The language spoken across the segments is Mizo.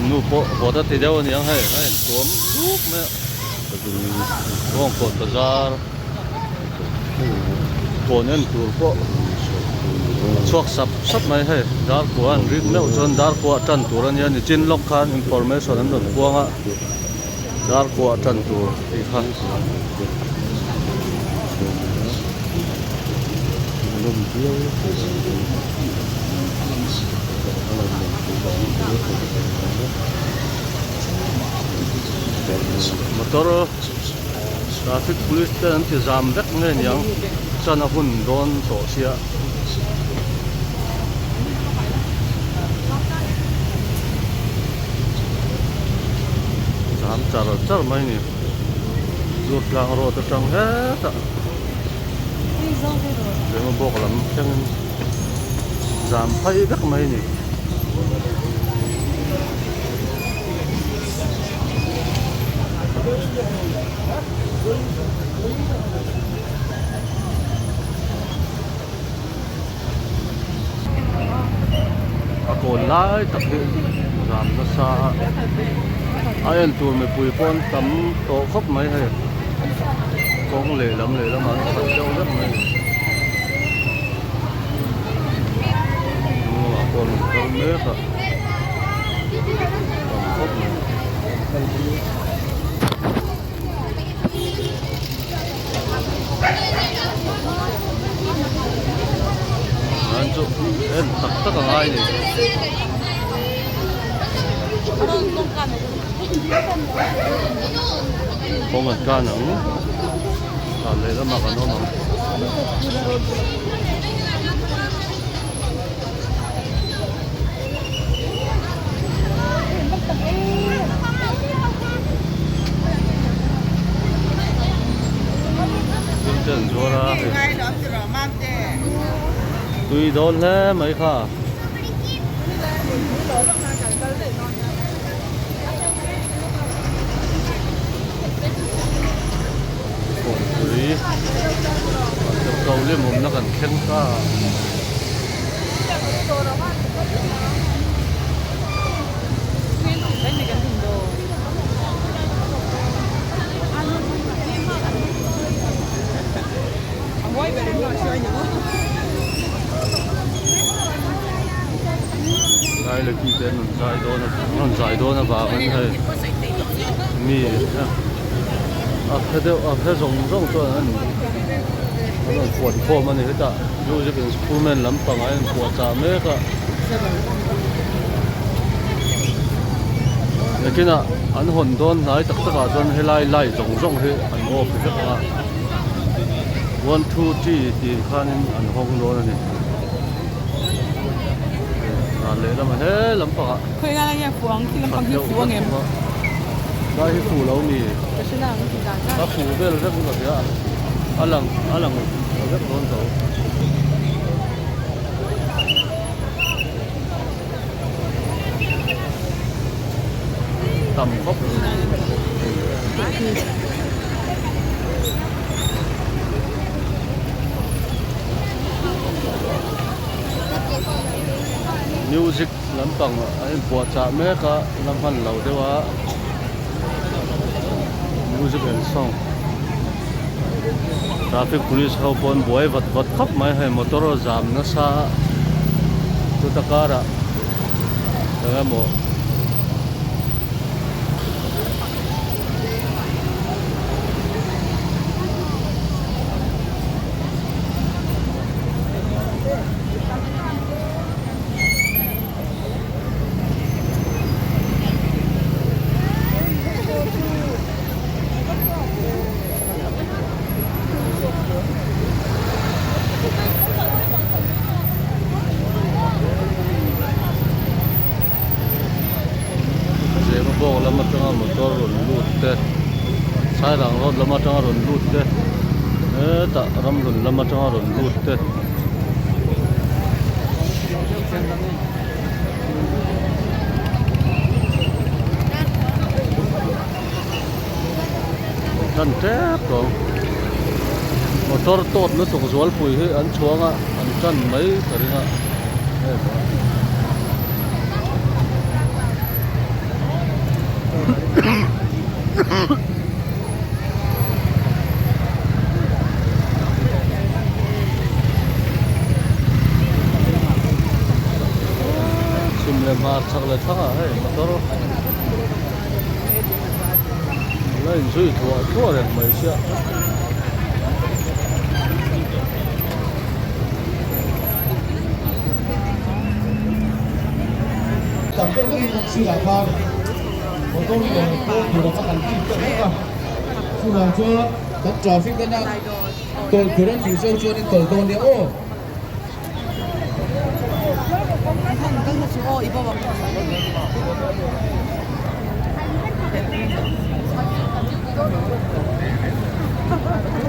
nu pawh vawt a ti deuh aniang hei a intuam duk mai a Bawngkawn bazar kawn en tur pawh a chhuak sap sap mai hei darkua an rik meuh chuan darkua a tan tur ania nichin lawk khan information an rawn puang a darkua a tan tur tih kha. Motor traffic police te an ti zam vek nge niang chan a hun dawn tawh sia. Zam char char mai ni Durtlang road atang hetah Zemabawk lam thlengin zam phei vek mai ni. A kawn lai tak hi zam nasa a a en tur mipui pawh an tam tawh khawp mai hei kawng lehlam lehlam ah an khat deuh vek mai a ni hnung lamah pawh an rawn kal mek a tam khawp mai. An chu en tak tak a ngai ni. Kawng an kan ang tan leh lamah kan awm ang. Tui dawn hle mai kha. Kawnpui ko lem awmna kan thleng ta. Lai leh ki te an rawn zai dawn a an rawn zai dawn avangin hei mi a hre deuh a hre zawng zawng chuan an an rawn fuan khawm a ni hetah music instrument lampang ah a inpuahchah mek a nakinah an hawn dawn hnai tak tak ah chuan helai light zawng zawng hi an off vek ang a one two three tih khanin an hawng dawn a ni. Dan leh lamah he lampangah Khawi nge fu ang khi lampang hi fu ang em? Lai hi fu lo mi? Ka hre nang ti dan dan. A fu vel vek ka hria a lang a lang vek dawn tho. Tam khawp. Music lampang a inpuahchah mek a la hman lo deuh a music and song traffic police ho pawh an buai vat vat khawp mai hei motor a zam nasa a chuta karah eng emaw. Zema bawk lam atanga motor rawn lut te Sairang road lam atanga rawn lut te hetah ramhlun lam atanga rawn lut te. Tan tep tawh motor tawt lutuk zualpui hi an chhuang a an tan mai ka ring a. Chhim leh hmar chhak leh thlang ah hei motor la inzui thuah thuah reng mai sia. Tam deuh deuhin an sirah khan motor leh kawl tur anga kan tih deuh vek a, chuvang chuan kan traffic ena tawlh tur an tih zawk chuan in tawlh dawn nia aw.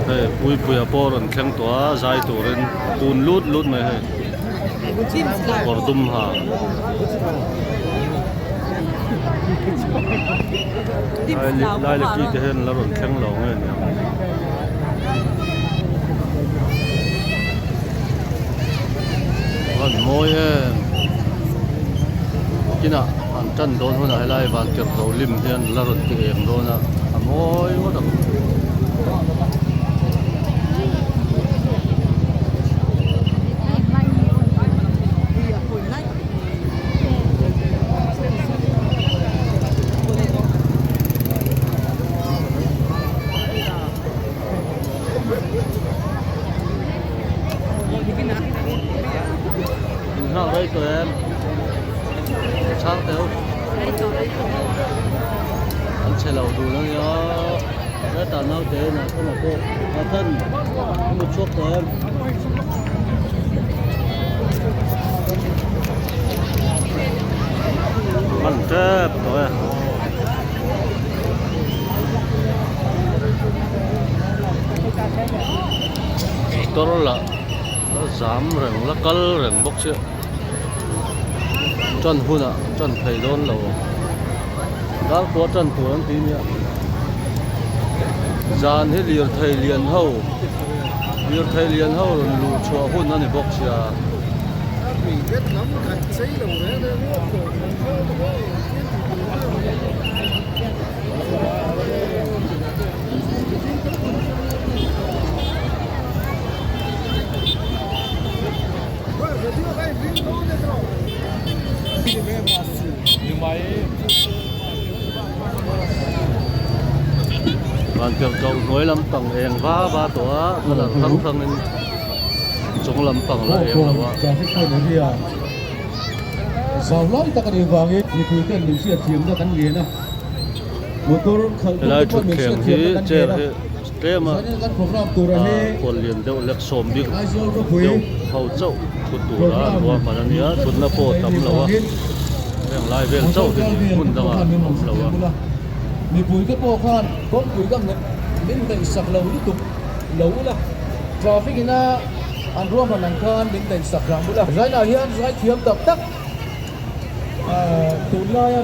Hei Puipuia pawh rawn thleng tawh a zai turin kun lut lut mai hei kawr dum ha. Lailaki te hian la rawn thleng lo nge ni ang. Van mawi em kinah an tan dawn hunah helai van tirh lo lim hian la rawn ti eng dawn a a mawi ngawt ang. In nghak rei tawh em? Chhang teh u. An chhe lo dun a nia. Hetah naute Nathan-a pawh Nathan i mut chhuak tawh em? Hman tep tawh e. Motor lah a zam reng la kal reng bawk chiah tan hunah tan thei dawn lo darkua tan tur an ti nia zan hi lirthei lian ho lirthei lian ho rawn luh chhuah hun a ni bawk sia. Vantirhkoh hnuai lampang eng va va tawh a colour hrang hrangin chung lampang la eng lo a. Helai thutthleng hi chair hi tlem a khual lian deuh lek sawm bik deuh ho chauh thut tura ruahman a nia thutna pawh a tam lo a heng lai vel chauh hi hmun dangah a awm lo a. Mipuite pawh khan kawngpui ka min ngaihsak lo lutuk lo ula traffic ina an ruahman ang khan min ngaihsak ram ula. Zainah hian zaithiam tak tak tunlaia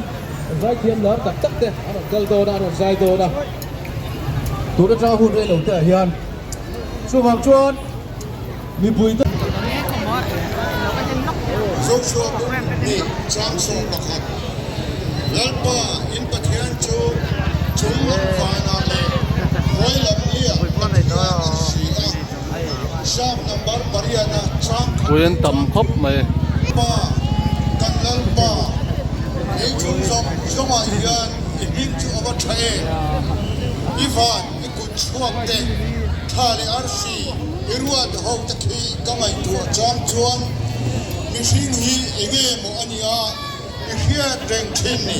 zaithiam lar tak tak te an rawn kal dawn a, an rawn zai dawn a. Tun atanga hun rei lo te ah hian chuvang chuan mipui te. Joshua nih chang 11, Lalpa in Pathian chu chung lam vanah leh hnuai lam liah Pathian a ni si a. Psalm number pariana chang khat Pui an leh tam chang khawp thum, mai. Pa, kan Lalpa, lei chung zawng zawngah hian i hming chu a va tha em? I van, i kut chhuak te, thla leh arsi, i ruat ho te khi ka ngaihtuah chang chuan mihring hi enge maw a nia i hriat reng thin ni.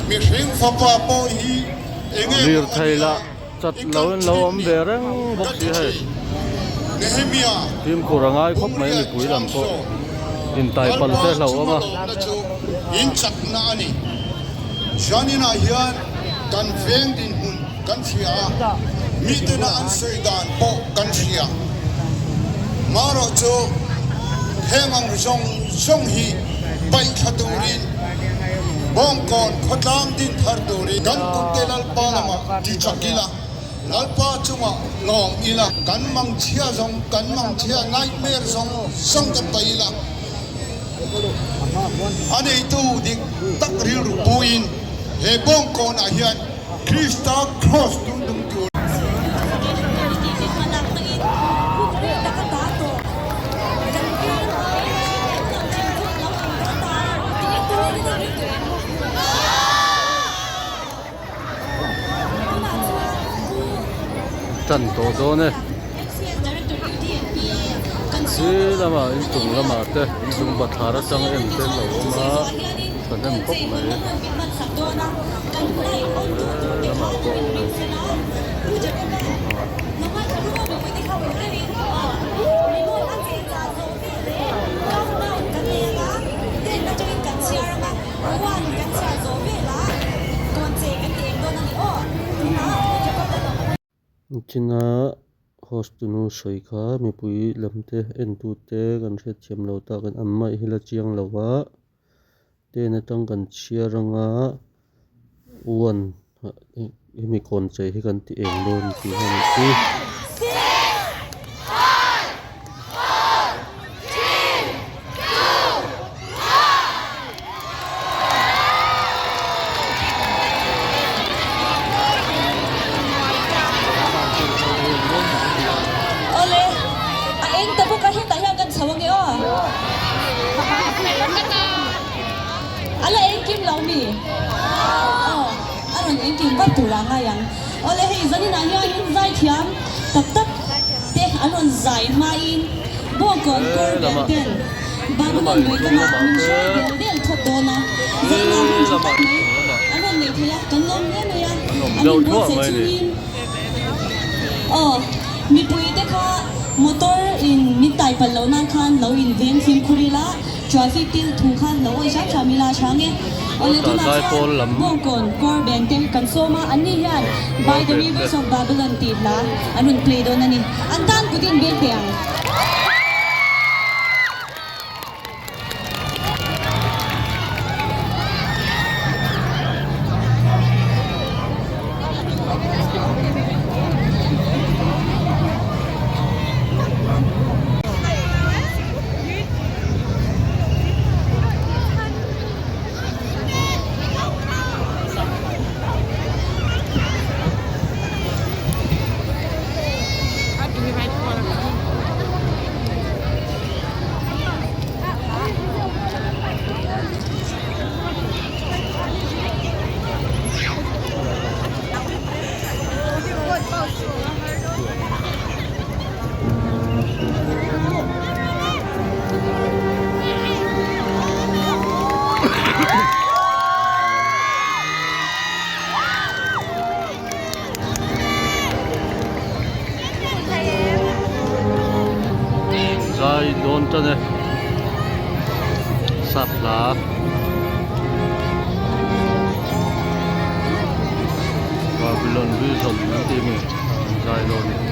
Mihring fapa pawh hi enge maw a Lirthei nia lah chat i lo kal in lo thin awm ni ve reng ka bawk ti si hei. thin. Nehemia Fimkhur a ngai khawp mai Bumriat mipui lam chang pawh sawm intai palh Lalpa te hlauh chunga awm a. lawmna chu in chakna a ni. Zaninah hian kan veng dinhmun kan hria a, mitena an sawi dan pawh kan hria. Marawh chu heng ang zawng zawng hi paih thla turin Bawngkawn khawtlang din thar turin kan kutte Lalpa lamah ti chak ila, Lalpa chungah lawm ila, kan mangchhia zawng kan mangchhia nightmare zawng zawng kan paih ila. A neitu dik tak rilru puin. He bawngkawnah hian Krista Kraws tung dung tur. Tan tawh dawn e. Khi lamah inchung lamah te inchung bathlar atang em te an lo awm a thahnem khawp mai. He lamah pawh hei China host tunu sawi kha mipui lam te entute kan hriatthiam lo tak in an mah hi la chiang lo va ten atang kan chhiar anga one hemi kawn chei hi kan ti eng dawn tih hi a nih hi. Awle, a eng ta bawk a hetah hian kan chho ange aw. A la engkim lo mi? Aw, a rawn engkim vat tur ah ngai ang. Awle hei zaninah hianin zaithiam tak tak te an rawn zai hmain Bawngkawn kawr bel ten Babylon lui lamah min hruai del del thawt dawn a, zainah hun tha tak mai an rawn nei thei a, kan lawm hle mai a, an inbuatsaih chungin aw mipui te kha motor in min tai palh loh nan khan lo in veng fimkhur ila, traffic te thu kha lo awih hram hram ila a tha ang e. Awle tunah chuan Bawngkawn kawr beng te kan sawm a, anni hian By the Rivers of Babylon tih hla an rawn play dawn a ni. An tan kut in beng teh ang. Zai dawn tan e sap hla Babylon Vision an tih mi an zai dawn a ni.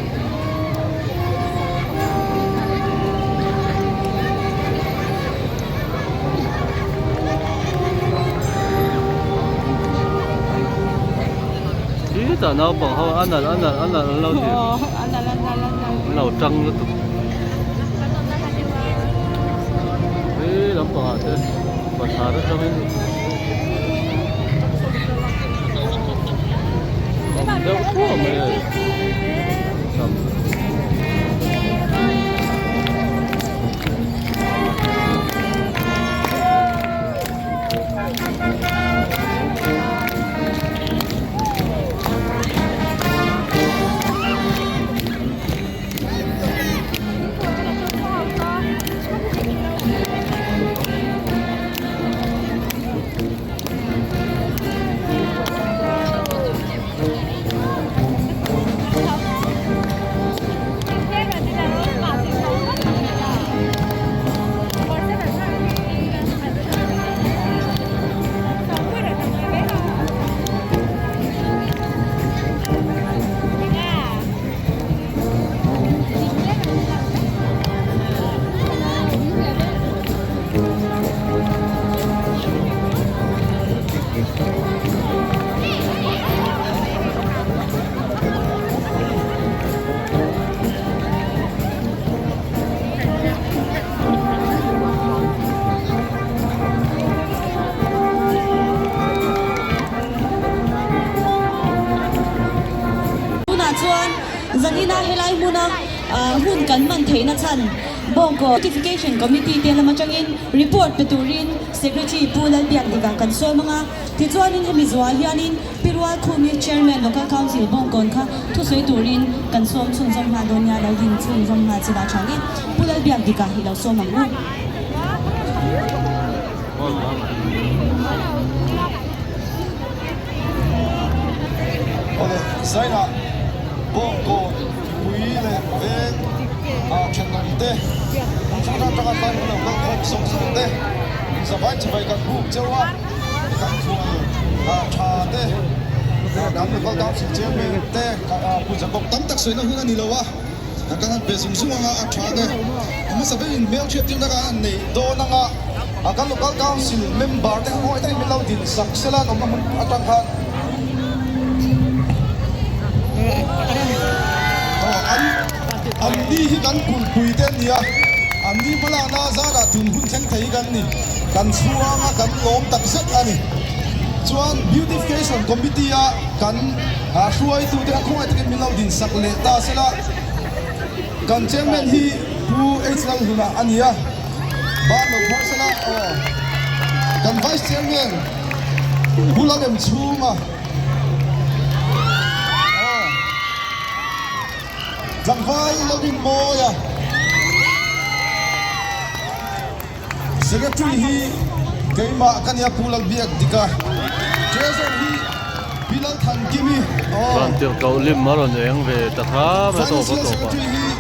Khitah naupang ho a nalh a nalh a nalh an lo ti an lo tang lutuk he lampangah te bathlar atangin awm deuh thuah mai a ni. Hun kan hman theihna chhan Bawngkaw Beautification Committee te lam atangin report pe turin Secretary Pu Lalbiakdika kan sawm ang a. Tichuanin hemi zuah hianin Pi Rualkhumi Chairman Local Council Bawngkawn kha thusawi turin kan sawm chhunzawm nghal dawn nia lo din chhunzawm nghal che dah tha nge Pu Lalbiakdika hi lo sawm ang u. Awle, Zaina Bawngkawn mipui leh veng ah thenawm te, hmun hrang hrang atanga kan lo kal khawm zawk zawk te, inzavai chivai kan buk cheu a, kan khual tha te, kan local council chairman te, Pu Jacob tam tak sawina hun a ni lo a, kan han pe zung zung anga a tha te, a hmasa berin hmelhriat tirna kan han neih dawn anga kan local council member te kha khawngaih takin min lo din sak sela an awmna hmun atang khan Aw an ni hi kan kulhpui te an ni a, an ni hmalakna zarah tun hun thleng thei hi kan ni, kan chhuang a kan lawm tak zet a ni. Chuan Beautification Committee a kan hruaitu te kha khawngaih takin min lo din sak leh ta sela, kan Chairman hi Pu H Lalhluna a ni a, ban lo phawr sela aw kan Vice Chairman Pu Lalrem chhunga aw tlangval Lalrinmawia Secretary hi keimah ka nia Pu Lalbiak Dika Treasurer hi Pi Lalthankimi aw Van tirhkoh lim a rawn eng ve ta hram a tawp a Financial tawp a. Secretary hi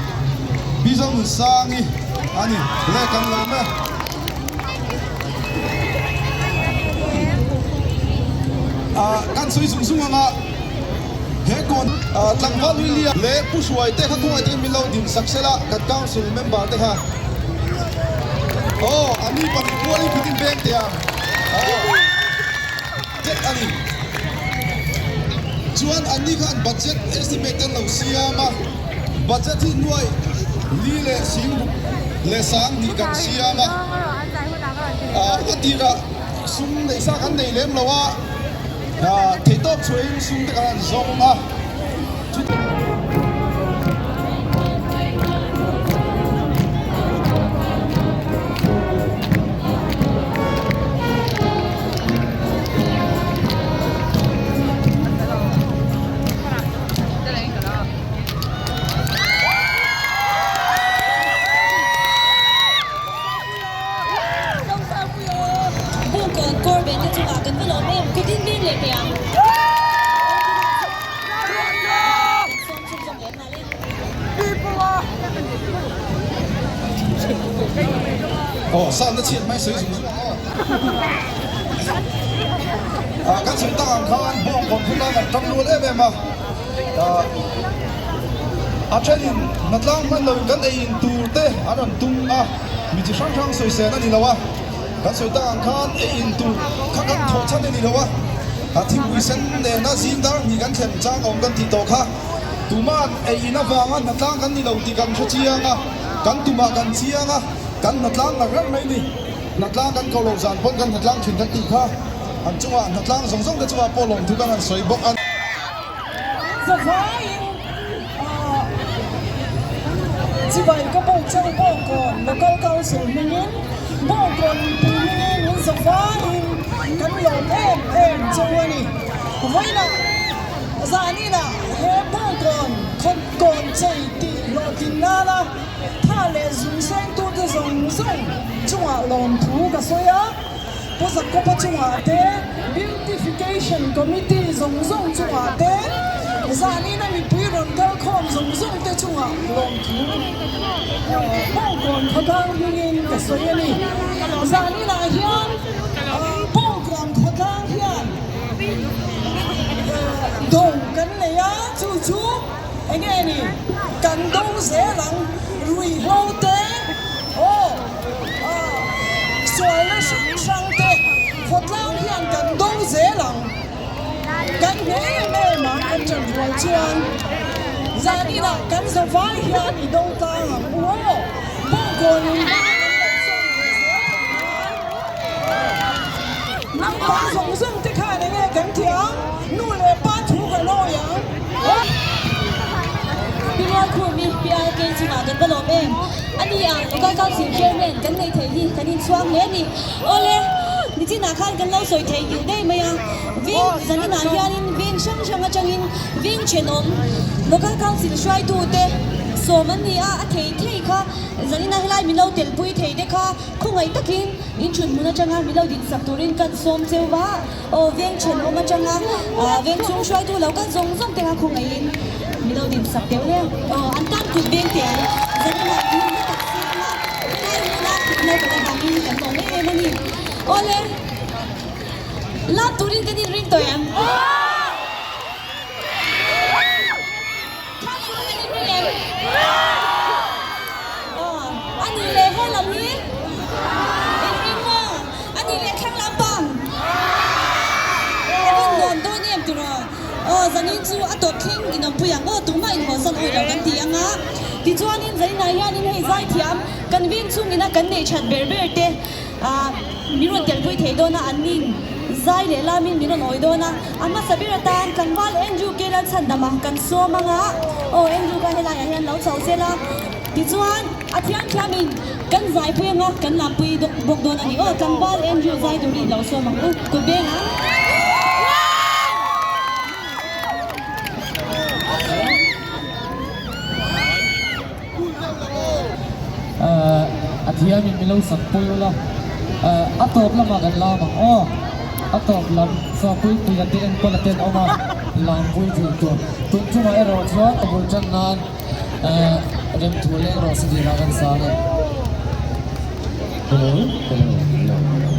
Pi Zonunsangi a ni le kan lawm e. Kan sawi zung zung anga he kawn tlangval William leh Pu Hruai te kha khawngaih takin min lo din sak sela kan council member te kha aw a ni pahnih pualin khutin veng teh ang aw tet a ni chuan an ni khan budget estimate an lo siam a budget hi nuai li leh sing leh sang hnih kan siam a a tirah sum neih sa kan nei lem lo a theihtawp chhuahin sum te kan han zawng a. Bungkawn Corbett te chungah kan va lawm em? Kut in bing leh teh ang. Aw san na chhiat mai sawi zung zung ang aw. Ah kan sawi tak ang khan bawngkawn phun a kan tang rual em em a. Ah a thenin hnatlang hman loin kan ei in tur te an rawn tum a, mi chi hrang hrang sawi sen a ni lo a. Kan sawi tak ang khan ei in tur kha kan thawh chhan a ni lo a, a thingpui sen nena zing dar hnih kan thlen chang awm kan tih tawh kha. Tuma'n ei in avanga hnatlang kan ni lo tih kan hre chiang a, kan tumah kan chiang a, kan hnatlang ngar ngar mai ni. Hnatlang kan ko lo zan pawn kan hnatlang thin kan tih kha an chungah hnatlang zawng zawng te chungah pawh lawmthu kan han sawi bawk a. Zavaiin Chibai ka bawk cheu Bawngkawn Local Council hmingin Bawngkawn mipui hmingin min zavaiin kan lawm em em cheu a ni. Vawiinah zaninah he Bawngkawn khawtkawn chei tih hlawhtlin nana tha leh zung sengtute zawng zawng chungah lawmthu ka sawi a. Pu Zakopa chungah te, Beautification Committee zawng zawng chungah te, zanina mipui rawn kal khawm zawng zawng te chungah lawmthu Bawngkawn khawtlang hmingin ka sawi a ni. Zaninah hian Bawngkawn khawtlang hian do kan nei a, chu chu eng nge ni kan do zel ang, ruihhlo te, aw. Sualna hrang hrang te khawtlang hian kan do zel ang. Kan hne em em ang kan ṭan rual chuan zaninah kan zavai hian i do tlang ang u aw. Bawngkawnin hma kan lo sawn ve zel thei nan. Naupang zawng zawng te khan enge kan tih ang? Nu leh pa thu kan awi ang. Pi Rualkhumi, PRK chu. Council Chairman kan nei thei hi kan inchhuang hle a ni. Awle, nichinah khan kan lo sawi theih nghilh daih mai a, veng zaninah hianin veng hrang hrang atangin veng thenawm Local Council hruaitute sawm an ni a, a thei thei kha zaninah helai min lo telpui thei te kha khawngaih takin inthut hmun atanga min lo dinsak turin kan sawm cheu va, aw veng thenawm atanga veng chhung hruaitu lo kal zawng zawng te kha khawngaihin min lo dinsak deuh hle. Aw an tan kut veng teh ang, zaninah hun hla tak siam a. Helai hmuna thutna kan avangin kan lawm em em a ni. Awle, lak turin kan inring tawh em? Thlang turin kan inring em? Aw, a nih leh he lam hi inring maw? A nih leh thlang lampang? A van nuam dawn em tiraw? Aw, zanin chu a tawp thleng inawmpui ang aw, tumah inhawsan awih lo kan ti ang a. Tichuanin zaninah hianin hei zaithiam kan veng chungina kan neih that ber ber te ah min rawn telpui thei dawn a, an nin zai leh lamin min rawn awi dawn a. A hmasa ber atan tlangval Andrew K Lalchhandama kan sawm ang a, aw Andrew kha helaiah hian lo chho sel a. Tichuan a thiamthiamin kan zaipui ang a, kan lampui bawk dawn a ni. Aw tlangval Andrew zai turin lo sawm ang u, kut beng ang. A thiamin min lo sak pui ula, a tawp lamah kan lam ang aw, a tawp lam Sawpui pui a te enkawl a ten awm a, lampui thei tur. Tun chungah erawh chuan a bul tan nan remthu leng rawh se tih lah kan sang e. Hello, hello, hello, hello.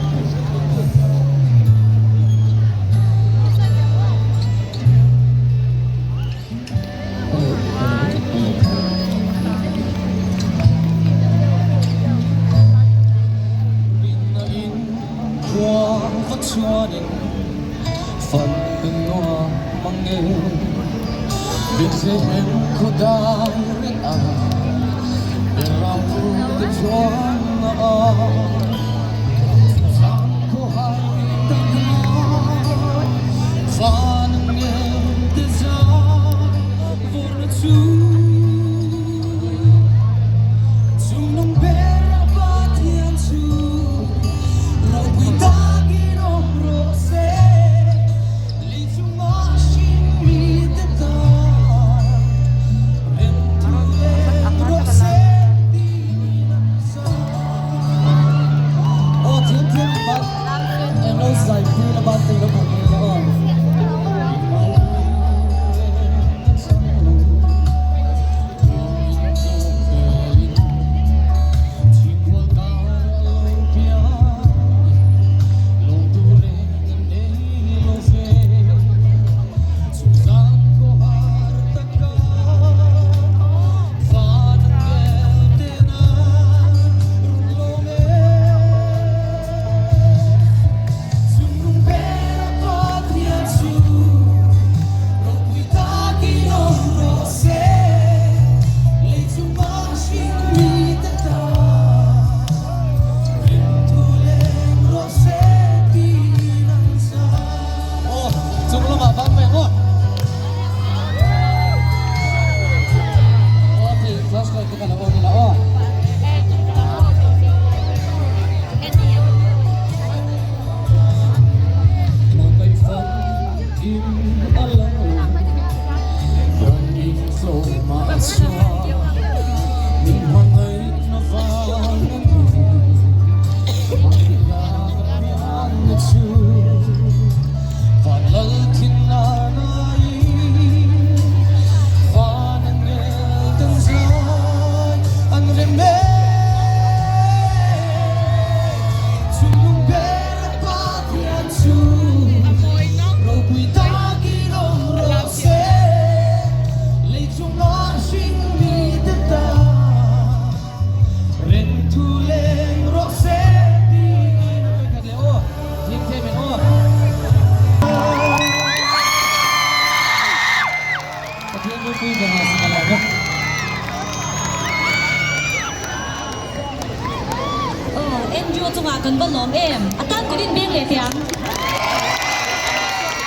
Aw, Andrew chungah kan va lawm em? A tan kut in beng leh teh ang.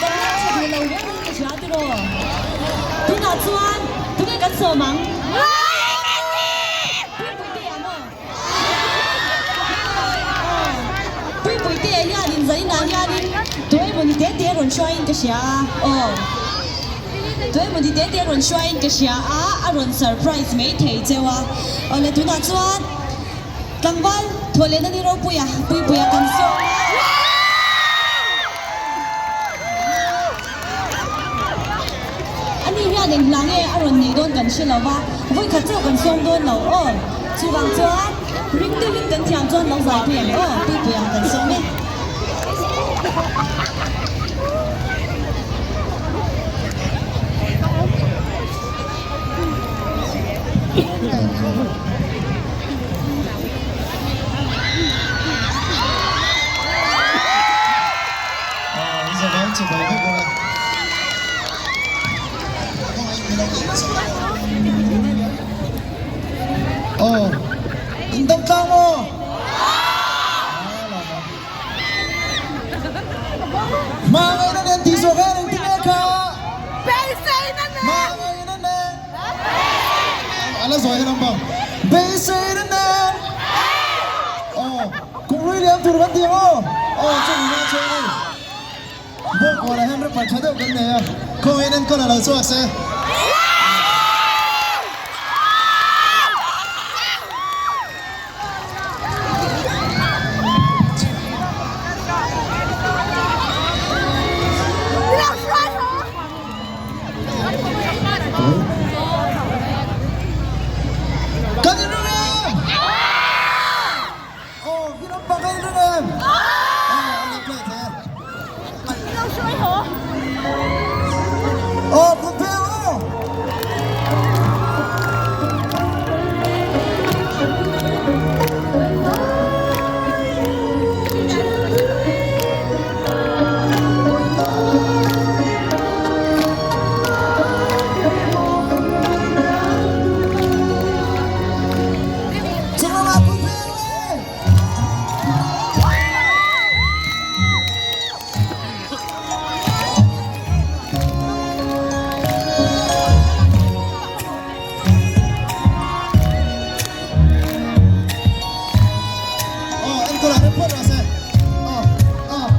Kan la tha duh lo riau in ka hria tiraw. Tunah chuan tunge kan sawm ang? Puipuitea maw? hria a, aw. Tuemaw ni te te rawn hruaiin ka hria a, a rawn surprise mai thei cheu a. Awle tunah chuan tlangval thawhlehna ni ropuia Puipuia kan sawm a. Ani hian eng hla nge a rawn neih dawn kan hre lo va, vawikhat chauh kan sawm dawn lo aw. Chuvang chuan ring deuhin kan thiam chuan lo zai pui ang aw, Puipui ang kan sawm e. Bawngkawnah hian rapper tha deuh kan nei a, khawngaihin enkawl a lo chhuak se. Kan inring em? Aw, Viram bang kan inring em? Aw, an lo play thei a. Aw, kut phei ang aw. Chunglamah kut phei ang le. Aw, enkawl ah report rawh se. Aw, aw.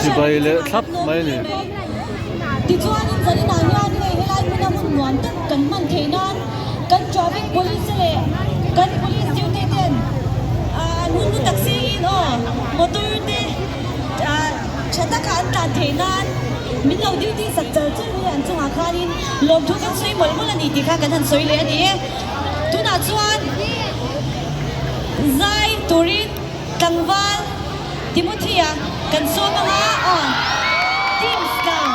Chibai leh thlap mai a ni. Tichuanin zaninah hian hei helai hmuna hun nuam tak kan hman theih nan kan traffic police te leh kan police duty ten an hun hlu tak sengin aw motor te tha taka an tlan theih nan min lo duty sak char char hi an chungah khanin lawmthu kan sawi mawlh mawlh a ni tih kha kan han sawi leh a ni e. Tunah chuan zai turin tlangval Timothy-a kan sawm ang a, aw team slau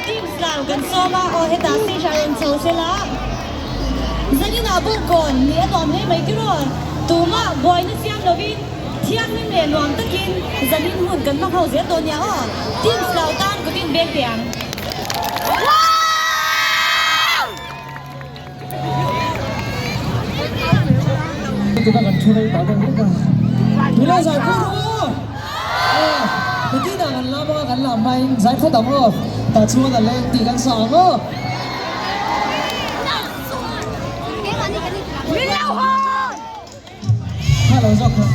team slau kan sawm a, aw hetah stage ah rawn chho sela zaninah bawngkawn nih a nuam hle mai tiraw tumah buaina siam lovin thianghlim leh nuam takin zanin hun kan hmang ho zel dawn nia aw team slau tan kutin beng teh ang. Tuna zai phawt ang aw! Nakinah kan lam anga kan lam hmain zai phawt ang aw! Tah chuan a leng tih kan sa ang aw! Kha lo zawk kha,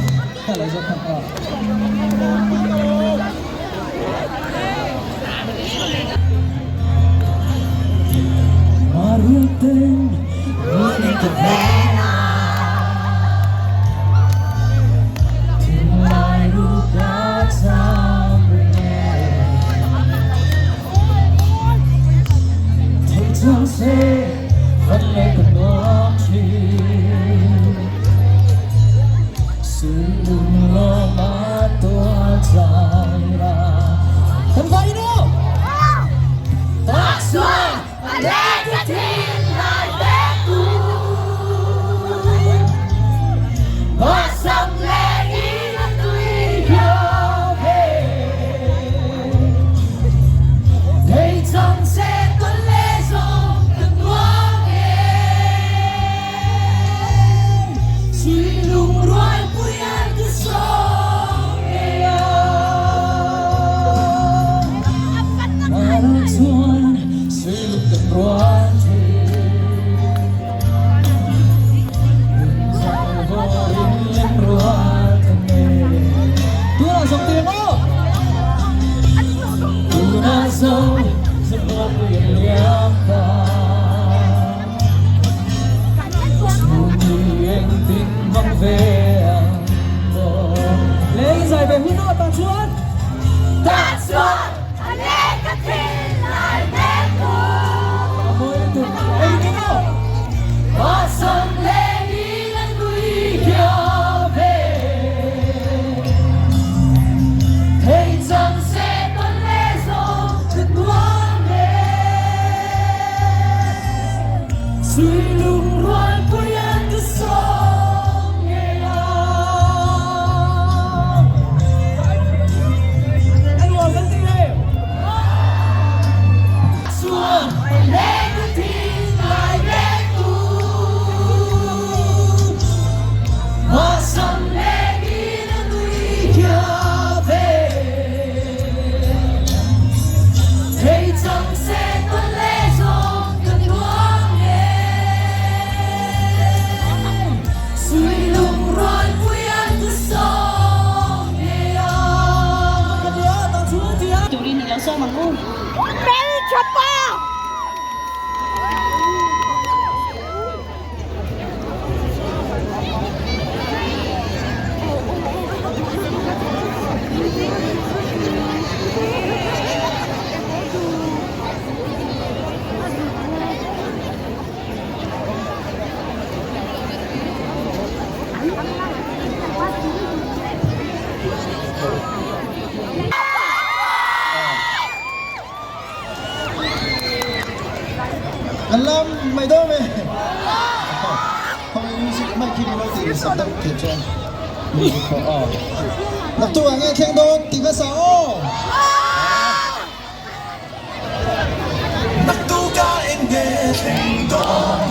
kha lo zawk kha aw. Kan lam mai dawn e. Khawngaih music mai khi ni lo tih in sak deuh theih chuan music pawh aw. Naktuk ah nge thleng dawn ti hmasa aw. Naktuk ah eng nge thleng dawn.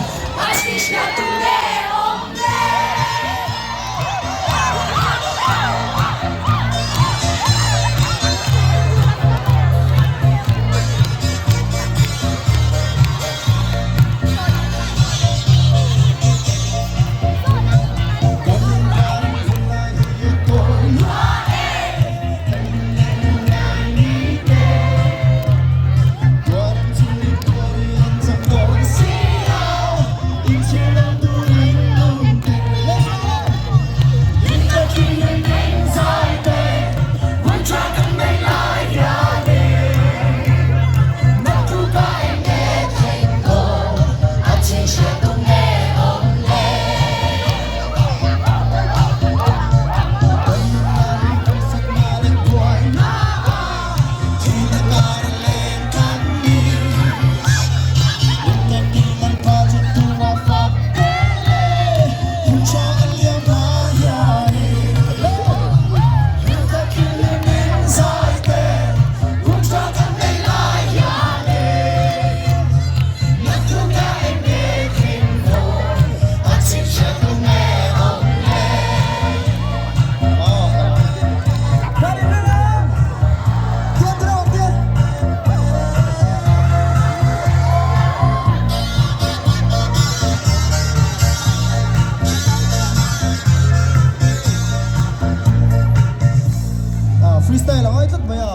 Freestyle a ngai tlat mai a.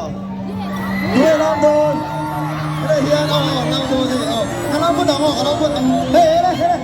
Tunge lam dawn? Helai hian aw aw lam dawn hei aw. Ka lam phawt ang aw ka lam phawt ang. Hei helai helai.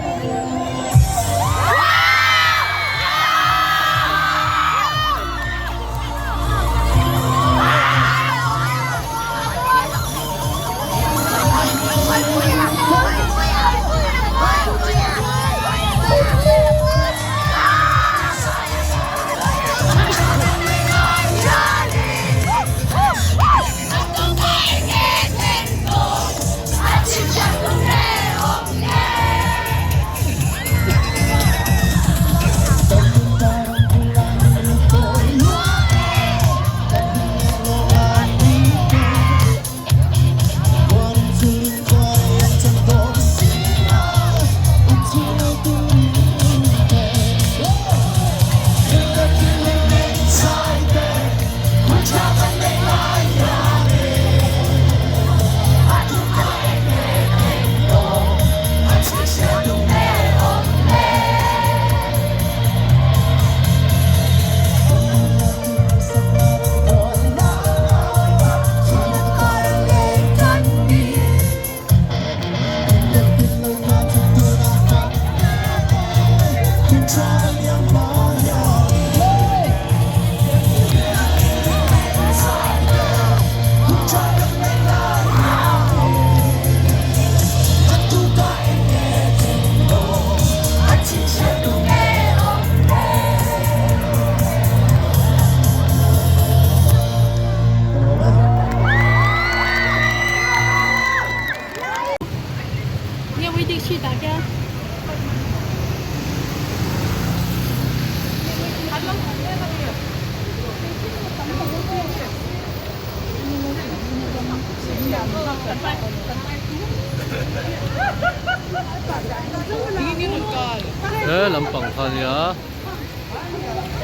He lampang kha nia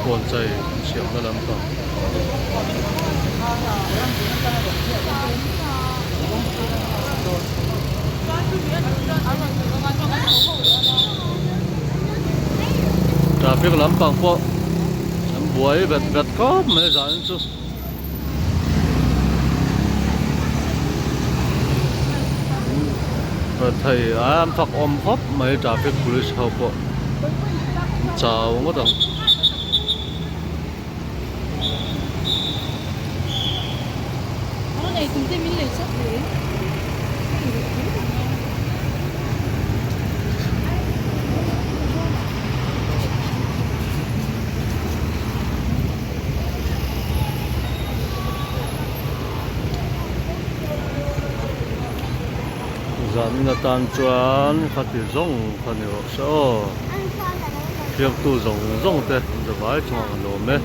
kawnchei insiamna lampang. Traffic lampang pawh an buai vet vet khawp mai zan chu. Thei an fak awm khawp mai traffic police ho pawh an chau ngawt ang. Zan atan chuan khati zawng kha ni rawh se aw thliaktu zawng zawng te an za vai chungah an awm e.